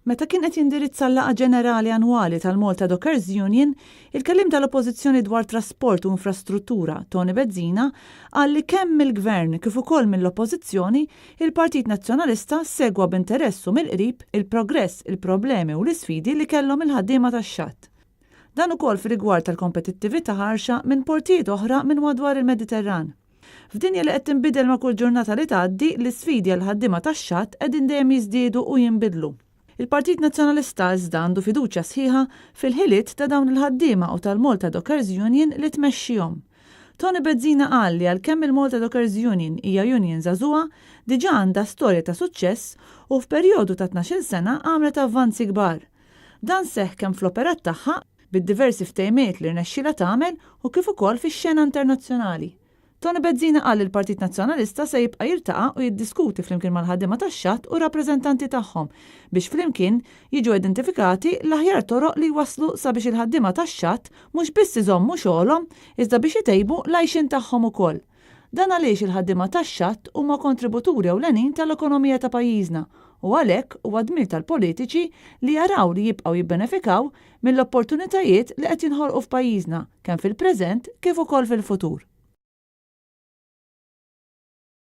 Meta kien qed jindirizza l-laqgħa ġenerali annwali tal-Malta Dockers Union, il-kelliem tal-Oppożizzjoni dwar Trasport u Infrastruttura, Toni Bezzina, qal li kemm mill-Gvern kif ukoll mill-Oppożizzjoni, il-Partit Nazzjonalista segwa b'interess u mill-qrib il-progress, il-problemi u l-isfidi li kellhom il-ħaddiema tax-xatt. Dan ukoll fir-rigward tal-kompetittività ħarxa minn portijiet oħra minn madwar il-Mediterran. F'dinja li qed tinbidel ma' kull ġurnata li tgħaddi, l-isfidi għall-ħaddiema tax-xatt qegħdin dejjem jiżdiedu u jinbidlu. Il-Partit Nazzjonalista iżda għandu fiduċja sħiħa fil-ħiliet ta' dawn il-ħaddiema u tal-Malta Dockers Union li tmexxihom. Toni Bezzina qal li għalkemm il-Malta Dockers Union hija union żagħżugħa, diġà għandha storja ta' suċċess u f'perjodu ta' tnax-il sena għamlet avvanzi kbar. Dan seħħ kemm fl-operat tagħha, bid-diversi ftehimiet li rnexxielha tagħmel u kif ukoll fix-xena internazzjonali. Toni Bezzina qal li l-Partit Nazzjonalista se jibqa' jiltaqa' u jiddiskuti flimkien mal-ħaddiema tax-xatt u r-rappreżentanti tagħhom biex flimkien jiġu identifikati l-aħjar toroq li jwasslu sabiex il-ħaddiema tax-xatt mhux biss iżommu xogħolhom iżda biex itejbu l-għajxien tagħhom ukoll. Dan għaliex il-ħaddiema tax-xatt huma kontributuri ewlenin tal-ekonomija ta' pajjiżna u għalhekk huwa dmir tal-politiċi li jaraw li jibqgħu jibbenefikaw mill-opportunitajiet li qed jinħolqu f'pajjiżna kemm fil-preżent kif ukoll fil-futur.